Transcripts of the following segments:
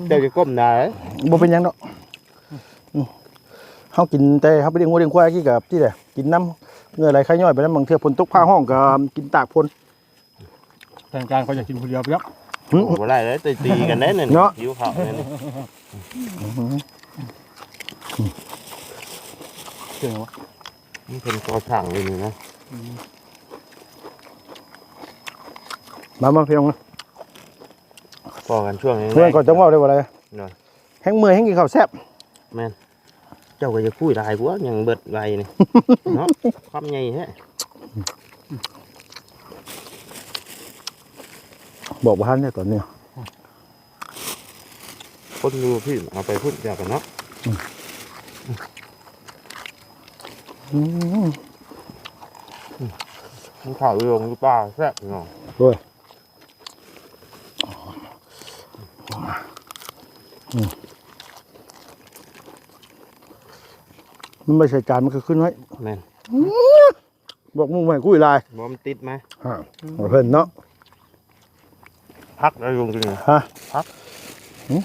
เจ้าจะก้มหน้า บ่เป็นหยังดอก อืม เฮากินแต่เฮาไปเลี้ยงงัวเลี้ยงควาย กี้ก็ติแหละ กินนำ เหงื่อไหลไขย่อยไปนำ บางเทื่อฝนตกฟ้าฮ้องก็กินตากฝน แทนการเขาอยากกินผู้เดียวไปแล้ว หึ โอ้ บ่ได้เลย ตี ตีกันได้นั่น เนาะ หิวข้าวนั่นนี่ เจ๋งวะ มันเป็นก่อสร้างอยู่นี่นะ มา มาพี่น้องนะ พ้อกันช่วงนี้ เพื่อนก่อนจังเว้าได้บ่ได้ เนาะ แฮงเมื่อยแฮงกินข้าวแซ่บ แม่น เจ้าก็อย่าคุยหลายกว่า ยังเบิดไวนี่ เนาะ คำใหญ่แท้ บอกบ่ทันเด้ตอนนี้ คนอยู่พี้ เอาไปพุ้นเดียวกันเนาะ อืม อืม มันข้าวลงอยู่ป่าแซ่บเนาะ โอ้ย อืม มันบ่ใส่จานมันก็ขึ้นไว้ แม่น บอกหมู่ใหม่กุ้ยลาย บ่มันติดมา ฮะ เพิ่นเนาะ ผักแล้วลงกิน ฮะ ผัก หึ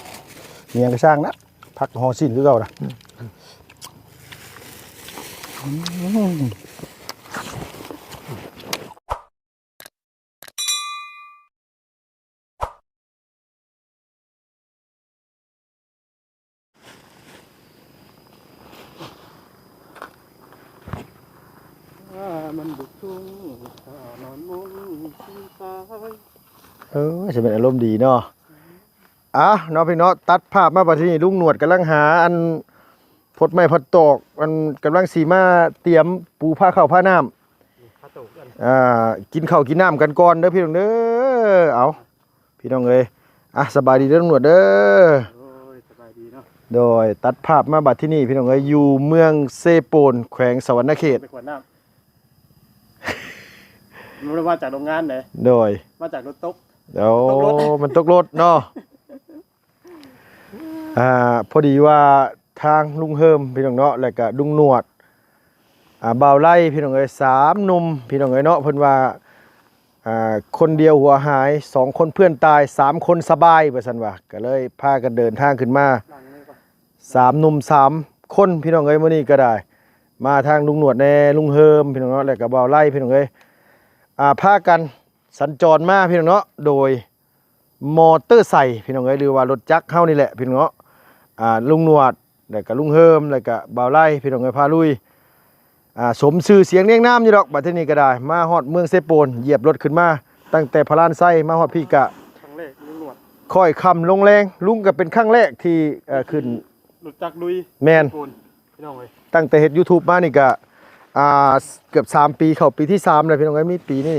มีหยังก็ช่างนะ ผักห่อสิ้นคือเก่านะ อืม ว่ามันบุกทุ่ง ข้านอนมุ้งชิงซ้าย เออ สิเป็นอารมณ์ดีเนาะ อ่ะ เนาะพี่เนาะ ตัดภาพมาบัดทีนี้ ลุงหนวดกำลังหาอันพดไม้พดตอก อันกำลังสิมาเตรียมปูพาข้าวพาน้ำ พาโตกัน อ่า กินข้าวกินน้ำกันก่อนเด้อพี่น้องเด้อ เอา พี่น้องเอ้ย อ่ะ สบายดีเด้อลุงหนวดเด้อ โอ้ย สบายดีเนาะ โดย ตัดภาพมาบัดที่นี่พี่น้องเอ้ย อยู่เมืองเซโปน แขวงสะหวันนะเขต ไปขวดน้ำ มันบ่ได้มาจากโรงงานเด้ โดย มาจากรถตก โอ้ ตกรถ มันตกรถเนาะ อ่า พอดีว่าทางลุงเฮิมพี่น้องเนาะ แล้วก็ลุงหนวด อ่า บ่าวไล่พี่น้องเอ้ย สามหนุ่มพี่น้องเอ้ยเนาะ เพิ่นว่า อ่า คนเดียวหัวหาย สองคนเพื่อนตาย สามคนสบาย ว่าซั่นว่า ก็เลยพากันเดินทางขึ้นมา สามหนุ่มสามคนพี่น้องเอ้ย มื้อนี้ก็ได้ มาทางลุงหนวดแน่ ลุงเฮิมพี่น้องเนาะ แล้วก็บ่าวไล่พี่น้องเอ้ย อ่า พากันสัญจรมาพี่น้องเนาะ โดย มอเตอร์ไซค์พี่น้องเอ้ย หรือว่ารถจักรเฮานี่แหละพี่น้องเนาะ อ่า ลุงหนวด แล้วก็ลุงเฮิม แล้วก็บ่าวไล่พี่น้องเอ้ย พาลุย อ่า สมชื่อเสียงเรียงนามอยู่ดอก บัดทีนี้ก็ได้ มาฮอดเมืองเซโปน เหยียบรถขึ้นมา ตั้งแต่พระลานไซมาฮอดพี้กะ ครั้งแรกลุงหนวด ค่อยค่ำลงแลง ลุงก็เป็นครั้งแรกที่ เอ่อ ขึ้น รถจักรลุย แม่น เซโปน พี่น้องเอ้ย ตั้งแต่เฮ็ดยูทูบมานี่ก็ อ่า เกือบสามปี เข้าปีที่สามแล้วพี่น้องเอ้ย มีปีนี้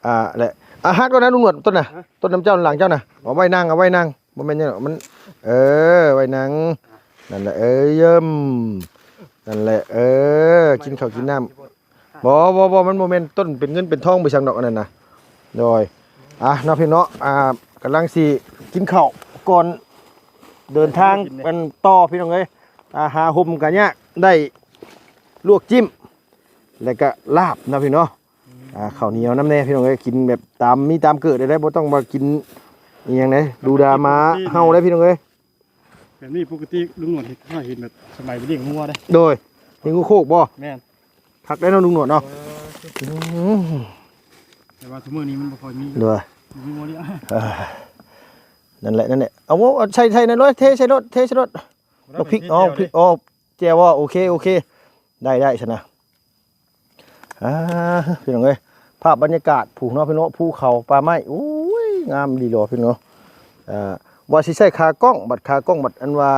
อ่า แหละ อ่ะ ฮักแล้วนะลุงหนวด ต้นน่ะ ฮะ ต้นน้ำเจ้าหลังเจ้าน่ะ เอาไว้นั่ง เอาไว้นั่ง บ่แม่นหยังดอก มัน เออ ไว้นั่ง นั่นแหละ เอ้ย เยิ่ม นั่นแหละ เออ กินข้าวกินน้ำ บ่ บ่ บ่ มันบ่แม่นต้นเป็นเงินเป็นทองไปสั่งดอกอันนั้นน่ะ โดย อ่ะ เนาะพี่เนาะ อ่า กำลังสิกินข้าวก่อนเดินทางกันต่อพี่น้องเอ้ย อ่า หาห่มก็ยาก ได้ลวกจิ้ม แล้วก็ลาบเนาะพี่เนาะ อ่า ข้าวเหนียวนำแน่พี่น้องเอ้ย กินแบบตามมีตามเกิดได้ บ่ต้องมากินอีหยังเด้ ดูดามาเฮาได้พี่น้องเอ้ย แบบนี้ปกติลุงหนวดเฮ็ด เฮาเฮ็ดแบบสมัยไปเลี้ยงงัวเด้ โดย เลี้ยงงัวโคกบ่ แม่น คักได้เนาะลุงหนวดเนาะ เออ อืม แต่ว่าซุมื้อนี้มันบ่ค่อยมี โดย บ่มีงัวเลี้ยง เออ นั่นแหละ นั่นแหละ เอา เอาใส่ ใส่ในรถ เทใส่รถ เทใส่รถ บ่ได้ เอาพริก เท ออก แจ่ว พริก เด้ ออก แจ่ว บ่ โอเค โอเค ได้ ได้ ซั่นนะ อ่า พี่น้องเอ้ย ภาพบรรยากาศภูเนาะพี่น้อง ภูเขาป่าไม้ โอ้ย งามดีหลอพี่น้อง อ่า ว่าสิใช้ขากล้อง บัดขากล้อง บัดอันว่า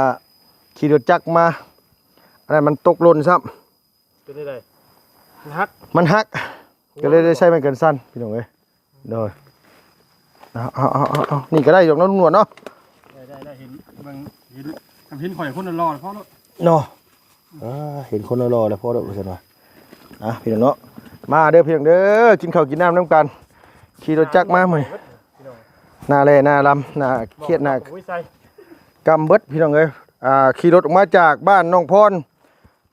ขี่รถจักรมา อันนั้นมันตกหล่นซ้ำ เป็นจั่งใด มันหัก มันหัก โอ้ ก็เลยได้ใช้ไม้กันสั่นพี่น้องเอ้ย โดย เอา เอา เอา เอา เอา นี่ก็ได้ดอกเนาะลุงหนวดเนาะ ได้ ได้ ได้ เห็น เบิ่ง เห็น เห็นข่อยคนหล่อๆ พอแล้ว เนาะ อ่า เห็นคนหล่อๆ แล้วพอแล้วว่าซั่นว่า อ่ะ พี่น้องเนาะ มาเด้อพี่น้องเด้อ กินข้าวกินน้ำนำกัน ขี่รถจักรมามื้อนี้ หน้าแล่หน้าลำ หน้าเครียดหน้า โอ้ย ใส่ กำเบิดพี่น้องเอ้ย อ่า ขี่รถออกมาจากบ้านน้องพร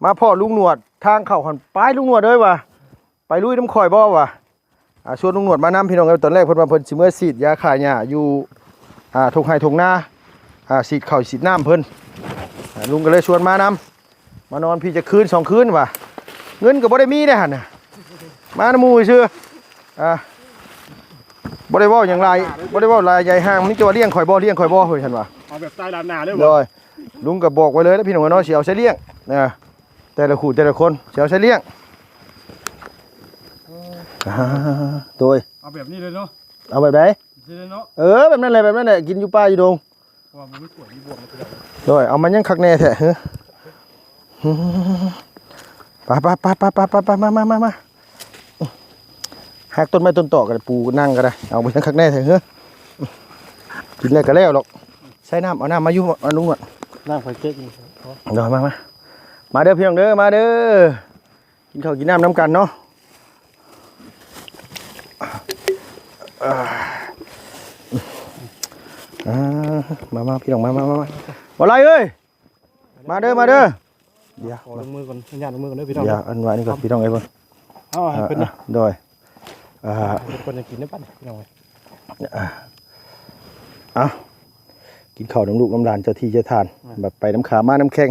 มาพ้อลุงหนวด ทางเข้าหั่น ไปลุงหนวดเอ้ยว่ะ ไปลุยนำข่อยบ่วะ อ่า ชวนลุงหนวดมานำพี่น้องเอ้ย ตอนแรกเพิ่นว่าเพิ่นสิเมือฉีดยาฆ่าหญ้าอยู่ อ่า ทุ่งไร่ทุ่งนา ອ່າ ສີດເຂົ້າສີດນ້ຳເພິ່ນ ອ່າ ລຸງກໍເລີຍຊວນມານຳ ມານອນພີ້ຈັກຄືນສອງຄືນວ່າ ເງິນກໍບໍ່ໄດ້ມີເດ້ຫັ້ນນະ ມານຳໝູ່ຊື່ ອ່າ ບໍ່ໄດ້ເວົ້າຫຍັງຫຼາຍ ບໍ່ໄດ້ເວົ້າຫຼາຍໃຫຍ່ຫ່າງ ມີແຕ່ວ່າລ້ຽງຂ້ອຍບໍ່ ລ້ຽງຂ້ອຍບໍ່ ເພິ່ນວ່າ ເອົາແບບສາຍລ້ານນາເລີຍບໍ່? ໂດຍ ລຸງກໍບອກໄວ້ເລີຍນະ ພີ່ນ້ອງເອີຍເນາະ ຊິເອົາໃສ່ລ້ຽງ ອ່າ ແຕ່ລະຄູ່ແຕ່ລະຄົນຊິເອົາໃສ່ລ້ຽງ ອ່າ ໂດຍ ເອົາແບບນີ້ເລີຍເນາະ ເອົາແບບໃດ? ເອີ ແບບນັ້ນແຫຼະ ແບບນັ້ນແຫຼະ ກິນຢູ່ປ່າຢູ່ດົງ ໂດຍ ເອົາມາຍັງຄັກແນ່ແທ້ ເຮີ ໄປໆໆໆໆ ມາໆໆໆ ຫາກຕົ້ນໄມ້ຕົ້ນຕອກກໍໄດ້ ປູນັ່ງກໍໄດ້ ເອົາມາຍັງຄັກແນ່ແທ້ ເຮີ ກິນແລ້ວກໍແລ້ວດອກ ໃສ່ນ້ຳ ເອົານ້ຳມາຢູ່ ອາ ລຸງໜວດ ນ້ຳຂ້ອຍເກັບນີ້ ໂດຍ ມາໆ ມາເດີພີ່ນ້ອງເດີ ມາເດີ ກິນເຂົ້າກິນນ້ຳນຳກັນເນາະ ອ່າ ອ່າ ມາໆ ພີ່ນ້ອງ ມາໆໆ ບໍ່ໄລ່ເອີຍ ມາເດີ ມາເດີ ດຽວ ຂໍລົງມືກ່ອນ ອະນຸຍາດລົງມືກ່ອນເດີພີ່ນ້ອງ ດຽວ ອັນວ່ານີ້ກ່ອນ ພີ່ນ້ອງເອີຍ ເບິ່ງ ເອົາໃຫ້ເພິ່ນ ອ່າ ໂດຍ ອ່າ ເພິ່ນຢາກກິນນຳບັດນີ້ພີ່ນ້ອງເອີຍ ອ່າ ເອົາ ກິນເຂົ້ານຳລູກນຳຫຼານເຈົ້າທີ່ເຈົ້າທານ ອືມ ບັດໄປນຳຂາມານຳແຂ້ງ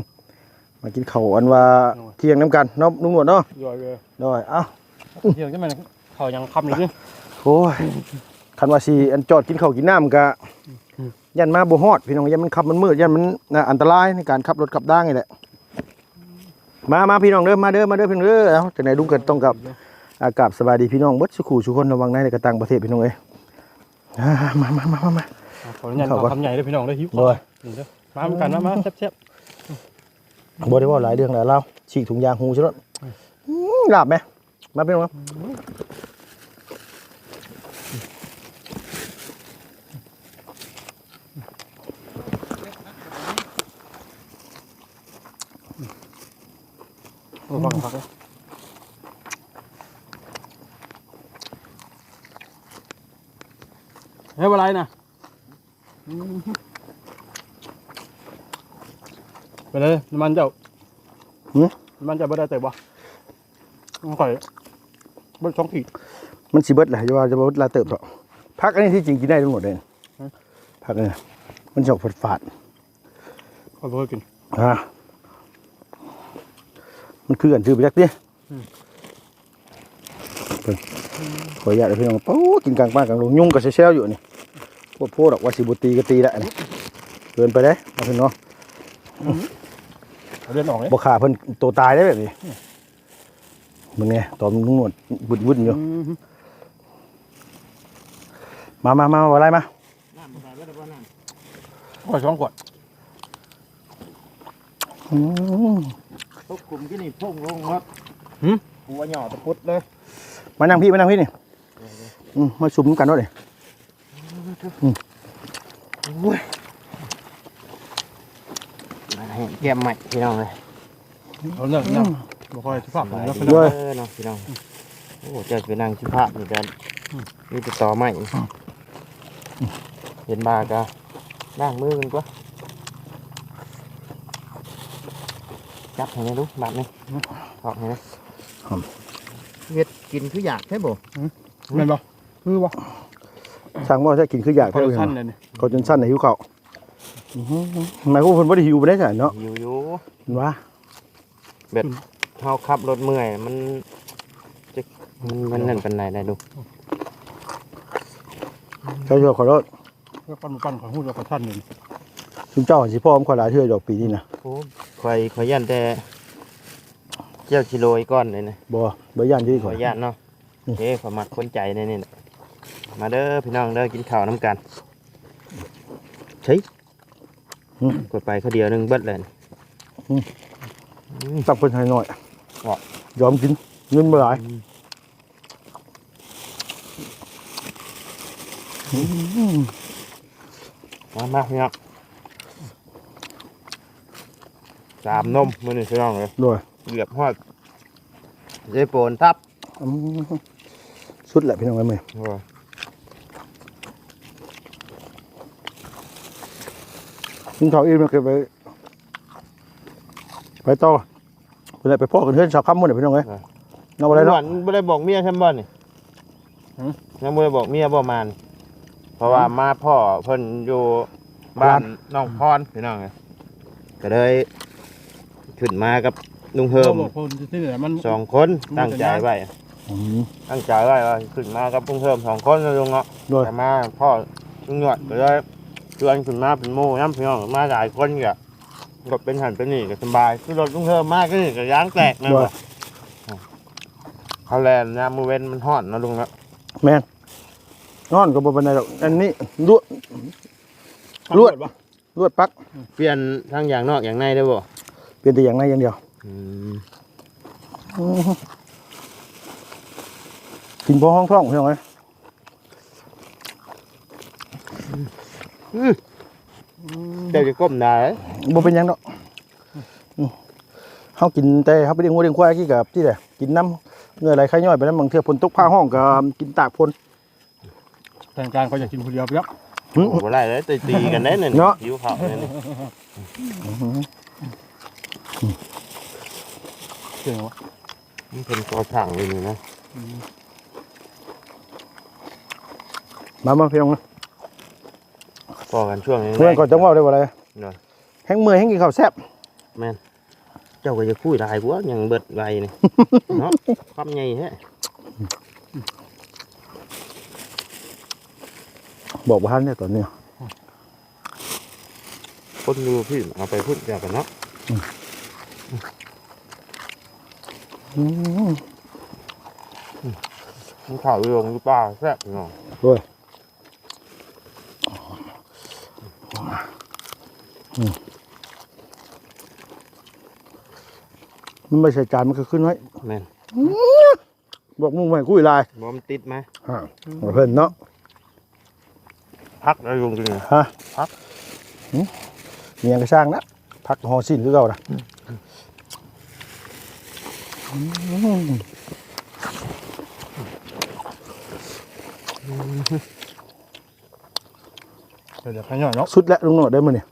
ມາກິນເຂົ້າອັນວ່າ ໂດຍ ທ່ຽງນຳກັນເນາະ ລຸງໜວດເນາະ ໂດຍ ໂດຍ ໂດຍ ເອົ້າ ທ່ຽງຈັ່ງແມ່ນເຂົ້າຍັງຄ່ຳຢູ່ຕິ ໂອ້ຍ ຄັນວ່າຊິອັນຈອດກິນເຂົ້າກິນນ້ຳກະ ອືມ ຢ້ານມາບໍ່ຮອດພີ່ນ້ອງ ຢ້ານມັນຄ່ຳມັນມືດ ຢ້ານມັນ ອ່າ ອັນຕະລາຍໃນການຂັບລົດຂັບລານີ້ແຫຼະ ມາ ມາພີ່ນ້ອງເດີ ມາເດີ ມາເດີພີ່ນ້ອງເດີ ເອົ້າ ຈັ່ງໃດລຸງກໍຕ້ອງກັບ ອ່າ ກາບສະບາຍດີພີ່ນ້ອງເບິດສູ່ຄູ່ສູ່ຄົນ ລະວັງໃນ ແລະ ກໍຕ່າງປະເທດພີ່ນ້ອງເອີຍ ອ່າ ມາ ມາ ມາ ມາ ຂໍອະນຸຍາດເອົາຄຳໃຫຍ່ເດີພີ່ນ້ອງເດີ ຫິວເຂົ້າ ໂດຍ ມານຳກັນ ມາ ມາ ແຊບໆ ບໍ່ໄດ້ເວົ້າຫຼາຍເລື່ອງຫຼາຍລາວ ສີກຖົງຢາງຫູຊະໂລດ ອືມ ລາບແມ ມາພີ່ນ້ອງ ໂອ້ ບັກຄັກເລີຍ ເຮັດບໍ່ໄດ້ນະ. ອືມ ເປັນໃດ ນ້ຳມັນເຈົ້າ? ຫື? ນ້ຳມັນເຈົ້າເບິດຫຼາຍເຕີບບໍ່? ຂອງຂ້ອຍເບິດສອງຂີດ. ມັນຊິເບິດແຫຼະ ຢ່າວ່າຈະບໍ່ເບິດຫຼາຍເຕີບດອກ. ຜັກອັນນີ້ທີ່ຈິງກິນໄດ້ທັງໝົດເດ້. ຫື? ຜັກອັນນີ້ ມັນຊິອອກຝາດໆ. ຂ້ອຍບໍ່ເຄີຍກິນ. ຮະ? ມັນຄືກັນຊື່ໄປຈັກຕິ. ອືມ ເບິ່ງ ຂໍອະນຸຍາດເດີພີ່ນ້ອງ. ໂອ້ ກິນກາງປ່າກາງດົງ ຍຸງກໍແຊວໆຢູ່ນີ້. ໂພດໂພດອກ ວ່າຊິບໍ່ຕີກໍຕີແຫຼະນີ້. ເກີນໄປເດ້ ເອົາເພິ່ນເນາະ. ອືມ ເອົາເລືອດອອກເດ້ ບໍ່ຂ້າເພິ່ນໂຕຕາຍເດ້ແບບນີ້. ອືມ ເບິ່ງແດ່ ຕອນໜວດວຶ້ນໆຢູ່. ອືມ ມາໆໆ ບໍ່ໄລ່ມາ. ນ້ຳບໍ່ໃສ່ເບິດແລ້ວບໍ່ນ້ຳ? ໂອ້ຍ ສອງຂວດ. ອືມ ຕົກຂຸມກິນນີ້ພຸ່ງລົງໝົດ. ຫື? ຫົວຫຍໍ້ຕະປຸດເລີຍ. ມານັ່ງພີ້ ມານັ່ງພີ້ນີ້. ອືມ ມາຊຸມກັນໂລດນີ້. ອືມ ໂອ້ຍ ແກ້ມໃໝ່ພີ່ນ້ອງເອີຍ. ເອົາເລື່ອງ ອືມ ເລື່ອງ ບໍ່ຄ່ອຍສຸພາບປານໃດເນາະ. ເອີ ເນາະພີ່ນ້ອງ. ໂອ້ ເຈົ້າໄປນັ່ງສຸພາບນີ້ກໍ ອືມ ມີແຕ່ຕໍໄມ້. ອືມ ເຫັນມາກໍລ້າງມືກັນກວ່າ. ຈັບໃຫ້ແດ່ລູກບາດນີ້. ອືມ ຖອກໃຫ້ແດ່. ຫືມ ເຮັດກິນຄືຢາກແທ້ບໍ່? ຫືມ ແມ່ນບໍ່? ຄືບໍ່? ຊ່າງເວົ້າແທ້ ກິນຄືຢາກແທ້. ເຂົ້າຈົນສັ່ນແລ້ວນີ້ ເຂົ້າຈົນສັ່ນແລ້ວ ຫິວເຂົ້າ. ອືຮຶ ໝາຍຄວາມເພິ່ນບໍ່ໄດ້ຫິວປານໃດຊັ້ນເນາະ. ຫິວຢູ່ ເຫັນວ່າ ແບບ ອືມ ເຮົາຂັບລົດເມື່ອຍ ມັນຈະ ມັນ ມັນນັ້ນປານໃດໄດ໋ລູກ. ເຈົ້າເຊື່ອຂ້ອຍໂລດ. ເພື່ອປັ່ນບໍ່ປັ່ນ ຂ້ອຍຮູ້ວ່າຂ້ອຍທັນນີ້. ຊຸມເຈົ້າຊິພ້ອມຂ້ອຍຫຼາຍເທື່ອດອກປີນີ້ນະ. ໂອ້ ຂ້ອຍ ຂ້ອຍຢ້ານແຕ່ເຈົ້າຊິໂລຍກ່ອນເດ້ນະ. ບໍ່ ບໍ່ຢ້ານທີ່ຂ້ອຍ ບໍ່ຢ້ານເນາະ. ອືມ ເອີ ຂ້ອຍມັກຄົນໃຈແນວນີ້ນະ. ມາເດີພີ່ນ້ອງເດີ ກິນເຂົ້ານຳກັນ. ເຮີ້ຍ ອືມ ຂ້ອຍໄປຄົນດຽວໜຶ່ງເບິດເລີຍ. ອືມ ອືມ ຕັກເພິ່ນໃຫ້ໜ້ອຍ ບໍ່ ຍອມກິນ ເງິນບໍ່ຫຼາຍ. ອືມ ອືມ ມາ ມາພີ່ນ້ອງ. ສາມນົມມື້ນີ້ພີ່ນ້ອງເອີຍ. ໂດຍ ເກືອບຮອດເຈໂປນທັບ. ອືມ ສຸດແຫຼະພີ່ນ້ອງເອີຍ. ໂດຍ ກິນເຂົ້າອີ່ມແລ້ວກໍໄປ ໄປຕໍ່. ເພິ່ນໄດ້ໄປພໍ້ກັນເຮືອນຊາວຄຳພຸ້ນແຫຼະພີ່ນ້ອງເອີຍ. ເນາະ ບໍ່ໄດ້ເນາະ. ບໍ່ໄດ້ບອກເມຍຊ້ຳບໍ່ນີ້? ຫື? ຍັງບໍ່ໄດ້ບອກເມຍບໍ່ມານີ້? ເພາະວ່າ ຫື ມາພໍ້ເພິ່ນຢູ່ ບ້ານໜອງພອນ ພີ່ນ້ອງເອີຍ ກໍເລີຍຂຶ້ນມາກັບລຸງເຮີມ ສອງຄົນ ຕັ້ງໃຈໄວ້ ອືມ ຕັ້ງໃຈໄວ້ວ່າຂຶ້ນມາກັບລຸງເຮີມສອງຄົນເນາະລຸງເນາະ ໂດຍ ກໍມາພໍ້ລຸງໜວດ ກໍເລີຍຊວນຂຶ້ນມາເປັນໝູ່ນຳ ພີ່ນ້ອງ ມາຫຼາຍຄົນກໍ ກໍເປັນຫັ້ນເປັນນີ້ກໍສະບາຍ ຄືລົດລຸງເຮີມມາຄືນີ້ກໍຢາງແຕກແມ່ນບໍ່? ໂດຍ ເຂົາແລ່ນຍາມມື້ເວັນມັນຮ້ອນເນາະລຸງເນາະ ແມ່ນ ຮ້ອນກໍບໍ່ປານໃດດອກ ອັນນີ້ລວດ ລວດ ລວດປັກ ປ່ຽນທັງຢາງນອກຢາງໃນໄດ້ບໍ່? ປ່ຽນແຕ່ຢາງໃນຢ່າງດຽວ ອືມ ອືມ ກິນພໍຮອງທ້ອງ ພີ່ນ້ອງເອີຍ ອືມ ເຈົ້າຈະກົ້ມໜ້າ ບໍ່ເປັນຫຍັງດອກ ອືມ ເຮົາກິນແຕ່ເຮົາໄປລ້ຽງງົວລ້ຽງຄວາຍກີ້ກໍທີ່ແຫຼະ ກິນນຳ ເຫື່ອໄຫຼໄຄຍ້ອຍໄປນຳ ບາງເທື່ອຝົນຕົກຟ້າຮ້ອງກໍກິນຕາກຝົນ ແຕ່ງການ ຂ້ອຍຢາກກິນຜູ້ດຽວໄປແລ້ວ ຫື ບໍ່ໄດ້ເດ້ ໄດ້ຕີກັນໄດ້ນີ້ເນາະ ຫິວເຂົ້າເດ້ນີ້ ເກັ່ງວະ ມັນເປັນກໍ່ສ້າງຢູ່ນີ້ນະ ອືມ ມາ ມາ ພີ່ນ້ອງ ພໍ້ກັນຊ່ວງນີ້ ເມື່ອຍກໍຕ້ອງເວົ້າໄດ້ບໍ່ໄດ້ ໂດຍ ແຮງເມື່ອຍແຮງກິນເຂົ້າແຊບ ແມ່ນ ເຈົ້າກໍຢ່າຄຸຍຫຼາຍກວ່າ ຍັງເບິດໄວນີ້ ເນາະ ຄຳໃຫຍ່ແທ້ ບອກບໍ່ທັນແລ້ວຕອນນີ້ ຄົນຢູ່ພີ້ ເອົາໄປພຸ້ນຈາກກັນເນາະ ອືມ ອືມ ກິນເຂົ້າຢູ່ດົງຢູ່ປ່າແຊບເນາະ ໂອ້ຍ ອືມ ມັນບໍ່ໃສ່ຈານ ມັນກໍຄືນ້ອຍ ແມ່ນ ບອກໝູ່ໃໝ່ຄຸຍຫຼາຍ ບໍ່ ມັນຕິດມາ ຮະ ເພິ່ນເນາະ ຜັກໄດ້ລຸງກິນ ຮະ ຜັກ ຫຶ ມີຫຍັງກໍຊ່າງນະ ຜັກຫໍຊິ້ນຄືເກົ່ານະ ອືມ ອືມ ເດີ ເດີ ຂະຫຍອຍເນາະ ສຸດແລ້ວລຸງໂນດເດີມື້ນີ້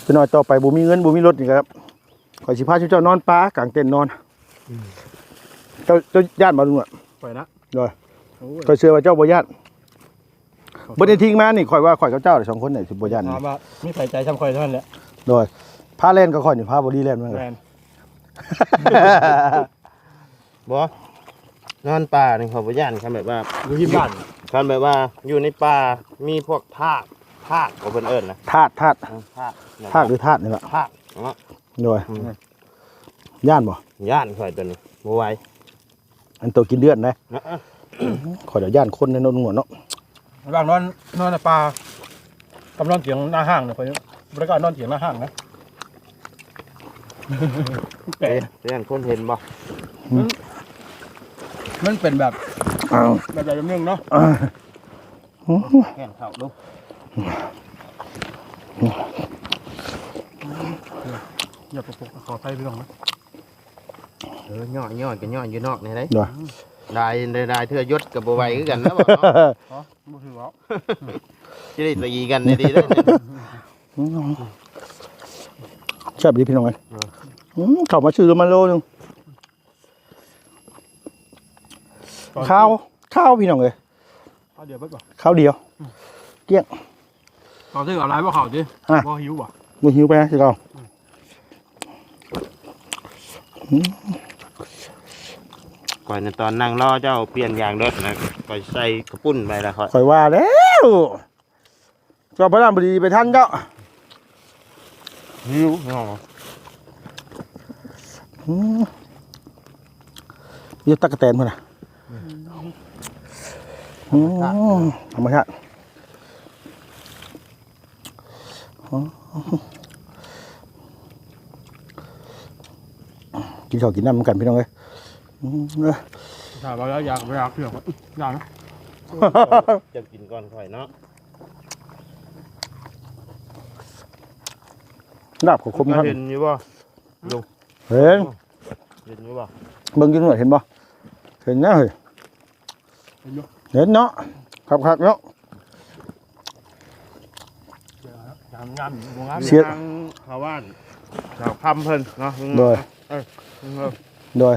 ຈັກໜ້ອຍຕໍ່ໄປບໍ່ມີເງິນບໍ່ມີລົດນີ້ກໍ ຂ້ອຍຊິພາເຈົ້ານອນປ່າກາງເຕັນນອນ ອືມ ເຈົ້າ ເຈົ້າຢ້ານບໍ່ລຸງໂນດ? ຂ້ອຍນະ ໂດຍ ໂອ້ຍ ຂ້ອຍເຊື່ອວ່າເຈົ້າບໍ່ຢ້ານ ເບິດໃນທີມງານນີ້ ຂ້ອຍວ່າຂ້ອຍກັບເຈົ້າສອງຄົນນີ້ຊິບໍ່ຢ້ານ ຖາມວ່າມີໃຜໃຈຊ່ຳຂ້ອຍເທົ່ານັ້ນແຫຼະ ໂດຍ ພາແລ່ນກັບຂ້ອຍນີ້ ພາບໍ່ດີແລ່ນນຳກັນ ແມ່ນ ບໍ່ ນອນປ່ານີ້ຂ້ອຍບໍ່ຢ້ານ ຄັນແບບວ່າຢູ່ທີ່ບ້ານ ຄັນແບບວ່າຢູ່ໃນປ່າມີພວກທາກ ທາກບໍ່ເພິ່ນເອີ້ນນະ ທາກ ທາກ ເອີ ທາກ ທາກຫຼືທາດນີ້ລະ ທາກເນາະ ໂດຍ ອືມ ຢ້ານບໍ່? ຢ້ານຂ້ອຍຕົວນີ້ ບໍ່ໄຫວ ອັນໂຕກິນເລືອດນະ ເອີ ຂ້ອຍລະຢ້ານຄົນເດ້ເນາະ ໜວດເນາະ ລະຫວ່າງນອນ ນອນໃນປ່າ ກັບນອນຕຽງໜ້າຫ້າງນະ ຂ້ອຍບໍ່ໄດ້ກ້ານອນຕຽງໜ້າຫ້າງນະ ແປກ ຢ້ານຄົນເຫັນບໍ່? ມັນ ມັນເປັນແບບ ອ້າວ ແບບໃດແບບໜຶ່ງເນາະ ແກ່ນເຂົ້າດູ ຢ່າປະປົກ ຂໍອະໄພພີ່ນ້ອງນະ ເອີ ຍ້ອຍ ຍ້ອຍກໍຍ້ອຍຢູ່ນອກນີ້ເດ້ ໄດ້ ໄດ້ ໄດ້ເທື່ອຢົດກໍບໍ່ໄຫວຄືກັນນະ ບໍ່ເນາະ ບໍ່ຖືເວົ້າ ຊິໄດ້ຕີກັນດີໆເດີ ອືມ ແຊບດີພີ່ນ້ອງເອີຍ ເອີ ອືມ ເຂົ້າມາຊື້ມາໂລໜຶ່ງ ຄາວ ຄາວພີ່ນ້ອງເອີຍ ຄາວດຽວເບິດບໍ່? ຄາວດຽວ ອືມ ກ້ຽງ ຕອນຊື້ເອົາຫຼາຍບໍ່ເຂົ້າຕິ ຮະ ບໍ່ຫິວບໍ່? ບໍ່ຫິວໄປຄືເກົ່າ ອືມ ຂ້ອຍນະຕອນນັ່ງລໍເຈົ້າປ່ຽນຢາງລົດນະ ຂ້ອຍໃສ່ກະປຸ້ນໄປລະຂ້ອຍ ຂ້ອຍວ່າແລ້ວ ເຈົ້າພະລາມບໍດີໄປທັນເຈົ້າ ຫິວເນາະ ອືມ ຢູ່ຕັກກະແຕນພຸ້ນນະ ອືມ ອືມ ທຳມະຊາດ ກິນເຂົ້າກິນນ້ຳນຳກັນພີ່ນ້ອງເອີຍ ອືມ ຖ້າວ່າຢາກ ຢາກເທື່ອ ຢ່ານະ ເຈົ້າກິນກ່ອນຂ້ອຍເນາະ ລາບເຂົ້າຄົມ ເຫັນຢູ່ບໍ່? ເຫັນ ເຫັນຢູ່ບໍ່? ເບິ່ງຢູ່ໜວດເຫັນບໍ່? ເຫັນນະເຮີ້ຍ ເຫັນຢູ່ ເຫັນເນາະ ຄັກໆເນາະ ງາມໆ ເສຍ ທາງເຂົາບ້ານ ເຂົາຄຳເພິ່ນເນາະ ໂດຍ ເອີ ໂດຍ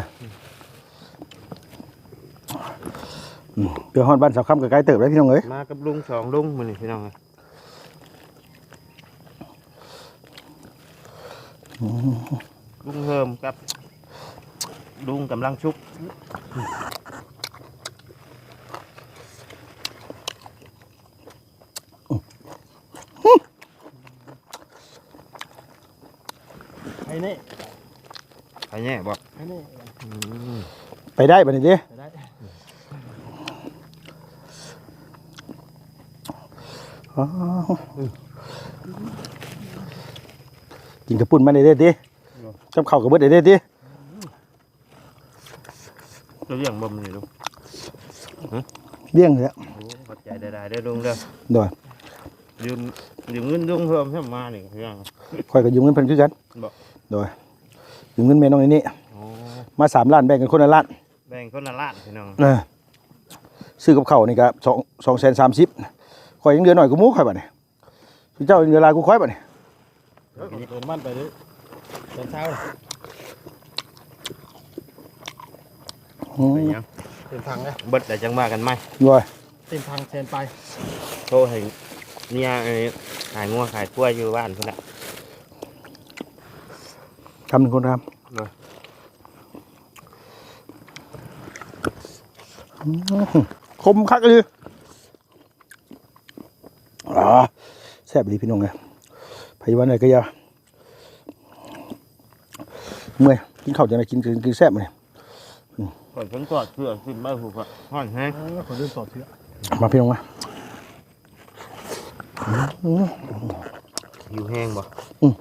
ອືມ ອືມ ໄປຮອດບ້ານສາວຄຳກໍໄກເຕີບເດ້ພີ່ນ້ອງເອີຍ. ມາກັບລຸງສອງລຸງມື້ນີ້ພີ່ນ້ອງເອີຍ. ອືມ ລຸງເຮີມກັບລຸງກຳລັງຊຸກ. ໄປນີ້ ໄປແຍ່ບໍ່? ໄປນີ້ ອືມ ໄປໄດ້ບັດນີ້ເດ້. ໄປໄດ້ ອໍ ກິນກະປຸ້ນມາແດ່ເດ້ຕິ ກັບເຂົ້າກໍເບິດແດ່ເດ້ຕິ. ຈະລ້ຽງບໍ່ມື້ນີ້ລຸງ? ຫຶ? ລ້ຽງແຫຼະ. ໂອ້ ຂອບໃຈຫຼາຍໆເດີລຸງເດີ. ໂດຍ ຢືມ ຢືມເງິນລຸງເພີ່ມມານີ້ ຂ້ອຍກໍຢືມເງິນເພິ່ນຄືກັນ. ບໍ່? ໂດຍ ຢືມເງິນແມ່ນ້ອງນີ້. ອໍ ມາສາມລ້ານ ແບ່ງກັນຄົນລະລ້ານ. ແບ່ງຄົນລະລ້ານພີ່ນ້ອງ. ເອີ ຊື້ກັບເຂົ້ານີ້ກໍສອງ ສອງແສນສາມສິບ. ຂ້ອຍຍັງເຫຼືອໜ້ອຍກວ່າໝູ່ຂ້ອຍບັດນີ້. ເຈົ້າເຫຼືອຫຼາຍກວ່າຂ້ອຍບັດນີ້. ເອີ ເຕີມນ້ຳມັນໄປເດີ ຕອນເຊົ້າ. ອືມ ເປັນຫຍັງ? ເຕັມຖັງເດ້. ເບິດແລ້ວຈັ່ງວ່າກັນໃໝ່. ໂດຍ ເຕັມຖັງແສນປາຍ. ໂທໃຫ້ເມຍ ເອີ ຂາຍງົວຂາຍຄວາຍຢູ່ບ້ານພຸ້ນລະ. ຄຳໜຶ່ງຄົນຄຳ. ໂດຍ ອືມ ຄົມຄັກອີ່ຫຼີ. ອາ ແຊບອີ່ຫຼີພີ່ນ້ອງເອີຍ. ໃຜວ່າໄດ້ກໍຢ່າ ເມື່ອຍ ກິນເຂົ້າຈັ່ງໃດ ກິນ ກິນ ກິນແຊບມື້ນີ້. ອືມ ຂ້ອຍເພິ່ນຖອດເສື້ອ ກິນໄປພຸ້ນ ຮ້ອນແຮງ. ເອີ ຂ້ອຍລືມຖອດເສື້ອ. ມາພີ່ນ້ອງມາ. ອືມ ຫິວແຮງບໍ່? ອືມ.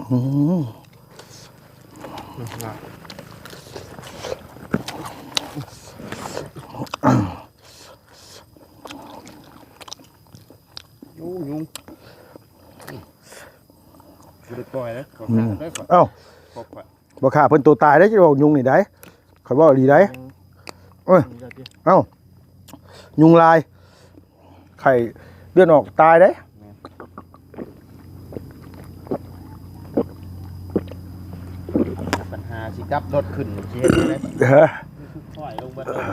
ອືມ ຍຸງ ຍຸງ ບໍ່ໄດ້ປ່ອຍເດ້. ອືມ ເອົ້າ ບໍ່ຂ້າເພິ່ນໂຕຕາຍໄດ້ ຈະເວົ້າຍຸງນີ້ໄດ້ ຂ້ອຍເວົ້າອີ່ຫຼີໄດ໋. ອືມ ເອີຍ ເອົ້າ ຍຸງລາຍ ໄຂ້ເລືອດອອກຕາຍເດ້. ແມ່ນ ບັນຫາຊິກັບລົດຂຶ້ນ ຊິເຮັດຈັ່ງໃດ? ເອີ ຄ່ອຍລົງເບິດເລີຍ.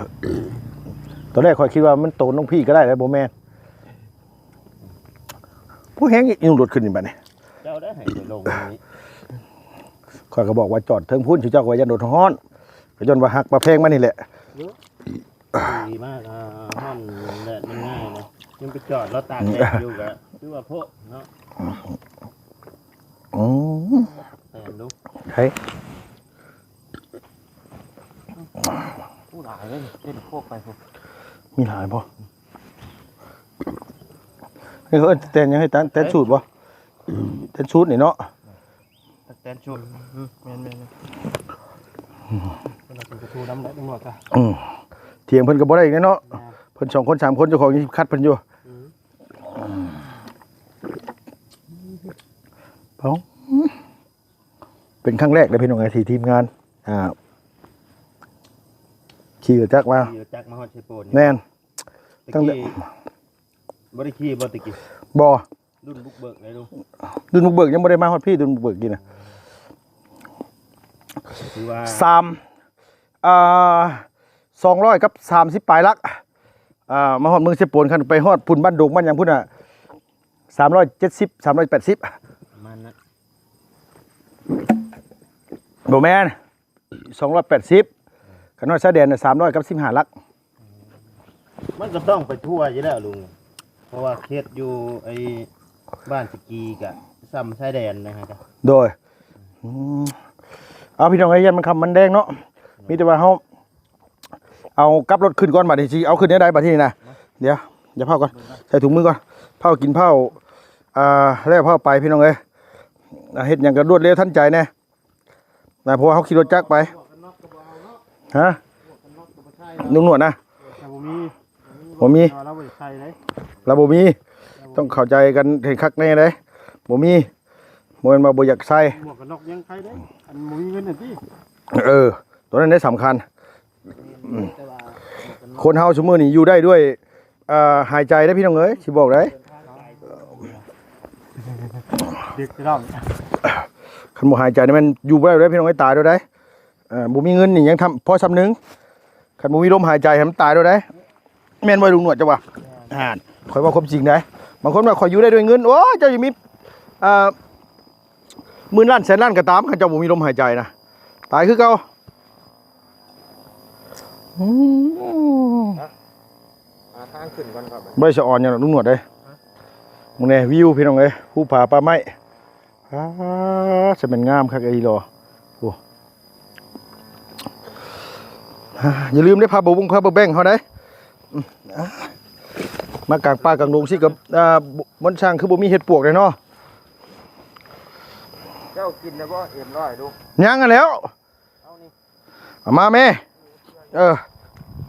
ຕອນແລກຂ້ອຍຄິດວ່າມັນໂຕນ້ອງພີ້ກໍໄດ້ແລ້ວ ບໍ່ແມ່ນ ຜູ້ແຮງຍູ້ລົດຂຶ້ນນີ້ບັດນີ້. ເຈົ້າໄດ້ໃຫ້ຂ້ອຍລົງນີ້ ຂ້ອຍກໍບອກວ່າຈອດເທິງພຸ້ນ ເຈົ້າກໍວ່າຢ້ານລົດຮ້ອນ ກໍຍ້ອນວ່າຮັກປາແພງມານີ້ແຫຼະ. ດີມາກ ຮ້ອນແດດມັນງ່າຍນະ ຍັງໄປຈອດລາວຕາກແດດຢູ່ ກໍຄືວ່າໂພດເນາະ. ອືມ ແມ່ນດູ ເຮີ້ຍ ໂອ້ ຫຼາຍເດ້ ເຕັ້ນໂຄກໄປພຸ້ນ ມີຫຼາຍບໍ່? ເອີ ເອີ້ນແຕນຫຍັງ ໃຫ້ແຕນ ແຕນສູດບໍ່? ແຕນສູດນີ້ເນາະ ແຕນສູດ. ອືມ ແມ່ນໆໆ ເພິ່ນເອົາເປັນກະທູນຳແຫຼະ ຕຳຫຼວດກະ. ອືມ ຖຽງເພິ່ນກໍບໍ່ໄດ້ອີກແຫຼະເນາະ. ແມ່ນ ເພິ່ນສອງຄົນສາມຄົນ ເຈົ້າຂອງຍັງຂັດເພິ່ນຢູ່. ອືມ ເອົ້າ ເປັນຄັ້ງແລກເດ້ພີ່ນ້ອງເອີຍ ທີ່ທີມງານ ອ່າ ຂີ່ລົດຈັກມາ ຂີ່ລົດຈັກມາຮອດເຊໂປນ. ແມ່ນ ຕັ້ງແຕ່ ແຕ່ກີ້ບໍ່ໄດ້ຂີ່ບໍ່ແຕ່ກີ້? ບໍ່ ລຸ້ນບຸກເບີກໄດ໋ລຸງ. ລຸ້ນບຸກເບີກຍັງບໍ່ໄດ້ມາຮອດພີ້ ລຸ້ນບຸກເບີກກີ້ນະ. ຖືວ່າ ສາມ ອ່າ ສອງຮ້ອຍກັບສາມສິບປາຍຫຼັກ ອ່າ ມາຮອດເມືອງເຊໂປນ ຄັນໄປຮອດພຸ້ນບ້ານດົງບ້ານຫຍັງພຸ້ນນະ ສາມຮ້ອຍເຈັດສິບ ສາມຮ້ອຍແປດສິບ ປະມານນັ້ນ. ບໍ່ແມ່ນ ສອງຮ້ອຍແປດສິບ ຄັນຮອດຊາຍແດນນະ ສາມຮ້ອຍກັບສິບຫ້າຫຼັກ. ມັນກໍຕ້ອງໄປທົ່ວຢູ່ແລ້ວລຸງ ເພາະວ່າເຂດຢູ່ໄອ້ບ້ານສະກີກະສ່ຳຊາຍແດນນະ. ໂດຍ ອືມ ເອົາ ພີ່ນ້ອງເອີຍ ຢ້ານມັນຄ່ຳມັນແດງເນາະ ມີແຕ່ວ່າເຮົາ ເອົາກັບລົດຂຶ້ນກ່ອນ ບາດນີ້ຊິເອົາຂຶ້ນແນວໃດບາດນີ້ນະ. ດຽວ ດຽວເຜົາກ່ອນ ໃສ່ຖົງມືກ່ອນ ເຜົາກິນເຜົາ ອ່າ ແລ້ວເຜົາໄປ ພີ່ນ້ອງເອີຍ. ອ່າ ເຮັດຫຍັງກໍລວດເລັວທັນໃຈແດ່ນະ ເພາະວ່າເຮົາຂີ່ລົດຈັກໄປ. ຮະ? ລຸງໜວດນະ? ແຕ່ບໍ່ມີ ບໍ່ມີ ແຕ່ວ່າລາວບໍ່ຢາກໃສ່ເດ້ ລາວບໍ່ມີ ຕ້ອງເຂົ້າໃຈກັນໃຫ້ຄັກແນ່ເດ້ ບໍ່ມີ ບໍ່ແມ່ນວ່າບໍ່ຢາກໃສ່. ໝວກກັນນັອກຍັງໃສ່ເດ້ ອັນບໍ່ມີເງິນຫັ້ນຕິ. ເອີ ຕົວນັ້ນເດ້ສຳຄັນ. ອືມ ຄົນເຮົາຊຸມື້ນີ້ຢູ່ໄດ້ດ້ວຍ ເອີ ຫາຍໃຈເດ້ພີ່ນ້ອງເອີຍ ຊິບອກໄດ້. ດຶກພີ່ນ້ອງ ຄັນບໍ່ຫາຍໃຈນີ້ແມ່ນຢູ່ບໍ່ໄດ້ເດ້ພີ່ນ້ອງເອີຍ ຕາຍໂດດໃດ. ເອີ ບໍ່ມີເງິນນີ້ຍັງທຳພໍຊ່ຳໜຶ່ງ ຄັນບໍ່ມີລົມຫາຍໃຈໃຫ້ມັນຕາຍໂດດໃດ. ແມ່ນບໍ່ລຸງໜວດເຈົ້າວ່າ? ແມ່ນ. ຫັ້ນ ຂ້ອຍເວົ້າຄວາມຈິງໃດ໋. ບາງຄົນວ່າຂ້ອຍຢູ່ໄດ້ດ້ວຍເງິນ ໂອ້ຍ ເຈົ້າຈະມີ ເອີ ໝື່ນລ້ານແສນລ້ານກໍຕາມ ຄັນເຈົ້າບໍ່ມີລົມຫາຍໃຈນະ ຕາຍຄືເກົ່າ. ອືມ ຫາທາງຂຶ້ນກ່ອນຄັບ ບໍ່ໄດ້ສະອອນຫຍັງດອກລຸງໜວດເອີຍ. ຮະ? ມຶງແນ່ ວິວພີ່ນ້ອງເອີຍ ພູຜາປ່າໄມ້ ອາ ຈະແມ່ນງາມຄັກອີ່ຫຼີ. ໂອ້ ອາ ຢ່າລືມເດ້ ພາບວງພາບແບງເຮົາໄດ໋. ອາ ມາກາງປ່າກາງດົງຊີ້ກໍ ອາ ມັນຊ່າງຄືບໍ່ມີເຫັດປວກເດ້ເນາະ. ເຈົ້າກິນແລ້ວບໍ່ ເອັມຮ້ອຍ ລູກ? ຍັງຫັ້ນແຫຼ້ວ. ເອົານີ້ ເອົາມາແມ່. ເອີ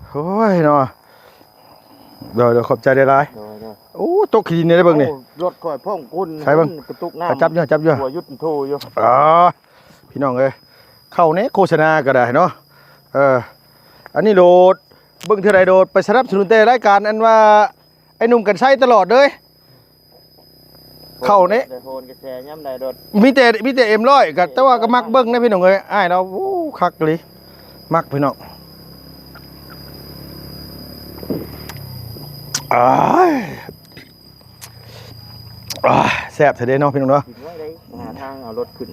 ໂອ້ຍເນາະ ໂດຍໆ ຂອບໃຈຫຼາຍໆ. ໂດຍໆ. ໂອ້ ຕົກຂີ້ດິນເດ້ເບິ່ງນີ້ ໂອ້ ລົດຂ້ອຍພອງກຸນ ໃສ່ເບິ່ງ ກະຕຸກນ້ຳ ຈັບຢູ່ ຈັບຢູ່ ຫົວຢຸດໂທຢູ່ ອາ ພີ່ນ້ອງເອີຍ ເຂົ້າແດ່ໂຄສະນາກໍໄດ້ເນາະ. ເອີ ອັນນີ້ໂລດ ເບິ່ງເທື່ອໃດໂລດ ໄປສະໜັບສະໜູນແຕ່ລາຍການ ອັນວ່າ ໄອ້ໜຸ່ມກັນໄຊຕະຫຼອດເລີຍ ເຂົ້ານີ້ ໂຫນກະແສຍາມໃດໂດດ ມີແຕ່ ມີແຕ່ເອັມຮ້ອຍ ກໍ ແຕ່ວ່າກໍມັກເບິ່ງເດ້ພີ່ນ້ອງເອີຍ ອ້າຍລາວ ໂອ້ ຄັກອີ່ຫຼີ ມັກພີ່ນ້ອງ. ອ້າຍ ອ້າຍ ແຊບແທ້ເດ້ເນາະພີ່ນ້ອງເນາະ. ກິນໄວ້ໄດ້ ຫາທາງເອົາລົດຂຶ້ນ.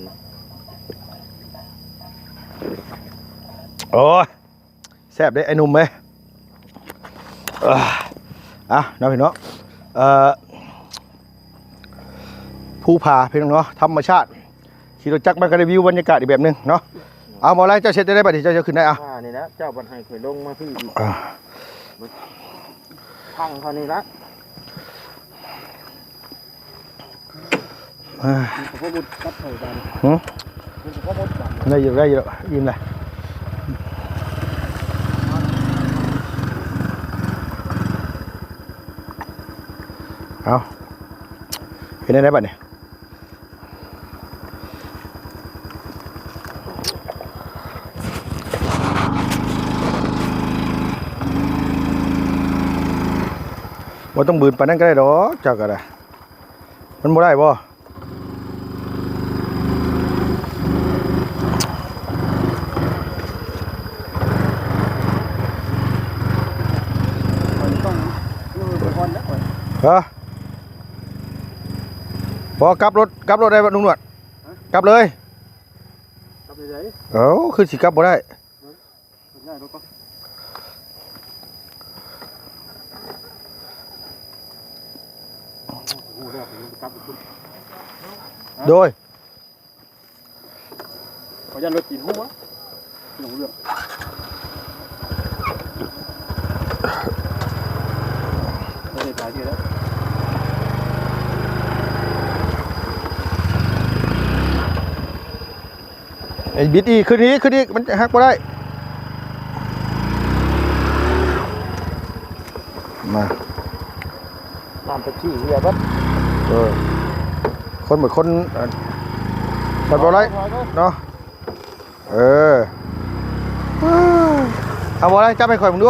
ໂອ້ຍ ແຊບເດ້ໄອ້ໜຸ່ມເອີຍ. ເອີ ອ່ະ ເນາະພີ່ນ້ອງ ເອີ ພູຜາພີ່ນ້ອງເນາະ ທຳມະຊາດ ຂີ່ລົດຈັກມາກໍໄດ້ວິວບັນຍາກາດອີກແບບໜຶ່ງເນາະ. ເອົາ ບໍ່ໄລ ເຈົ້າເຮັດໄດ້ບັດນີ້ ເຈົ້າ ເຈົ້າຂຶ້ນໄດ້ ອ່ະ ອ່າ ນີ້ນະ ເຈົ້າບັດໃຫ້ຂ້ອຍລົງມາພີ້ອີກ ອ່າ ພັງເທົ່ານີ້ລະ. ອ່າ ມັນກໍບໍ່ໝົດກັບໄຜບາດນີ້ ຫື ມັນກໍບໍ່ໝົດບາດນີ້ ໄດ້ຢູ່ ໄດ້ຢູ່ ອີ່ມລະ. ເອົາ ເຮັດແນວໃດບາດນີ້? ບໍ່ຕ້ອງບືນປານນັ້ນກໍໄດ້ດອກ ເຈົ້າກໍໄດ້. ມັນບໍ່ໄດ້ບໍ່? ຮະ? ບໍ່ ກັບລົດ ກັບລົດໄດ້ບໍ່ ລຸງໜວດ? ຮະ? ກັບເລີຍ. ກັບໄດ້ໃດ? ເອົ້າ ຄືຊິກັບບໍ່ໄດ້? ໄດ້ບໍ່? ໂດຍ ຂໍຢ້ານລົດຕີນຫົວ ລົງເລື່ອງ ບໍ່ໄດ້ຕາຍເທື່ອແລ້ວ. ໄອ້ບິດອີກ ຂຶ້ນອີກ ຂຶ້ນອີກ ມັນຈະຫັກບໍ່ໄດ້. ມາ ນ້ຳເປັບຊີເຫຼືອເບິດ. ເອີ ຄົນເປັນຄົນ ເອີ ບັດບໍ່ໄດ້ເນາະ. ເອີ ເອົາບໍ່ໄດ້ ຈັບໃຫ້ຂ້ອຍເບິ່ງດູ.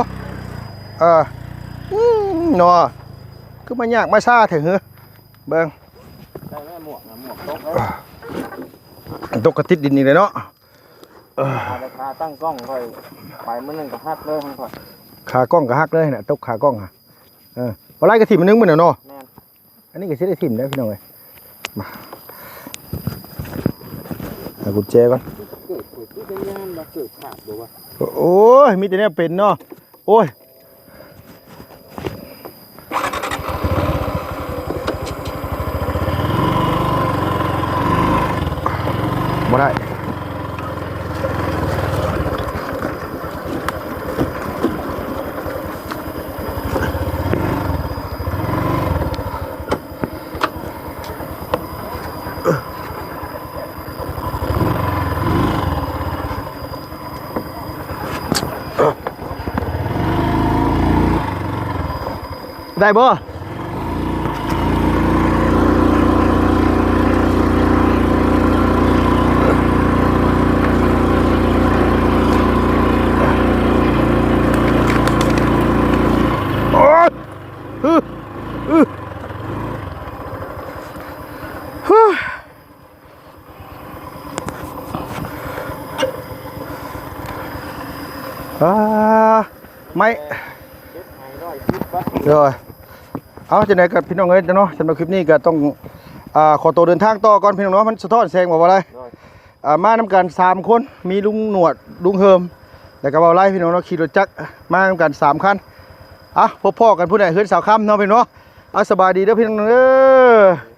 ເອີ ອືມ ເນາະ ຄືມາຍາກມາຊ້າແທ້ເຮີ ເບິ່ງ ໄດ້ແລ້ວໝວກນະ ໝວກຕົກແລ້ວ ຕົກກະຕິດດິນອີກແລ້ວເນາະ. ເອີ ຂາຕັ້ງກ້ອງຂ້ອຍໄປມື້ໜຶ່ງກໍຫັກເລີຍຂອງຂ້ອຍ ຂາກ້ອງກໍຫັກເລີຍນະ ຕົກຂາກ້ອງຫະ. ເອີ ບໍ່ໄດ້ກໍຖິ້ມອັນໜຶ່ງມື້ນະເນາະ. ແມ່ນ ອັນນີ້ກໍຊິໄດ້ຖິ້ມແລ້ວພີ່ນ້ອງເອີຍ. ມາ ຫາກຸນແຈກ່ອນ. ເກີດ ເກີດຄືໄດ້ຍານວ່າເກີດຂາດບໍ່ວະ? ໂອ້ຍ ມີແຕ່ແນວເປັນເນາະ. ໂອ້ຍ ບໍ່ໄດ້. ໄດ້ບໍ່? ໂອ້ຍ ອື ອື ຮຶ. ອ່າ ໄມ້ ໂດຍ ເອົາ ຈັ່ງໃດກໍພີ່ນ້ອງເອີຍເນາະ ສຳລັບຄລິບນີ້ກໍຕ້ອງ ອ່າ ຂໍຕົວເດີນທາງຕໍ່ກ່ອນພີ່ນ້ອງເນາະ ມັນສະທ້ອນແສງບໍ່ ບໍ່ໄດ້ ໂດຍ ອ່າ ມານຳກັນສາມຄົນ ມີລຸງໜວດ ລຸງເຮີມ ແລ້ວກໍເວົ້າໄລ່ພີ່ນ້ອງເນາະ ຂີ່ລົດຈັກມານຳກັນສາມຄັນ. ເອົາ ພົບພໍ້ກັນພຸ້ນແຫຼະ ເຮືອນສາວຄຳເນາະພີ່ນ້ອງເນາະ. ເອົາ ສະບາຍດີເດີພີ່ນ້ອງເດີ.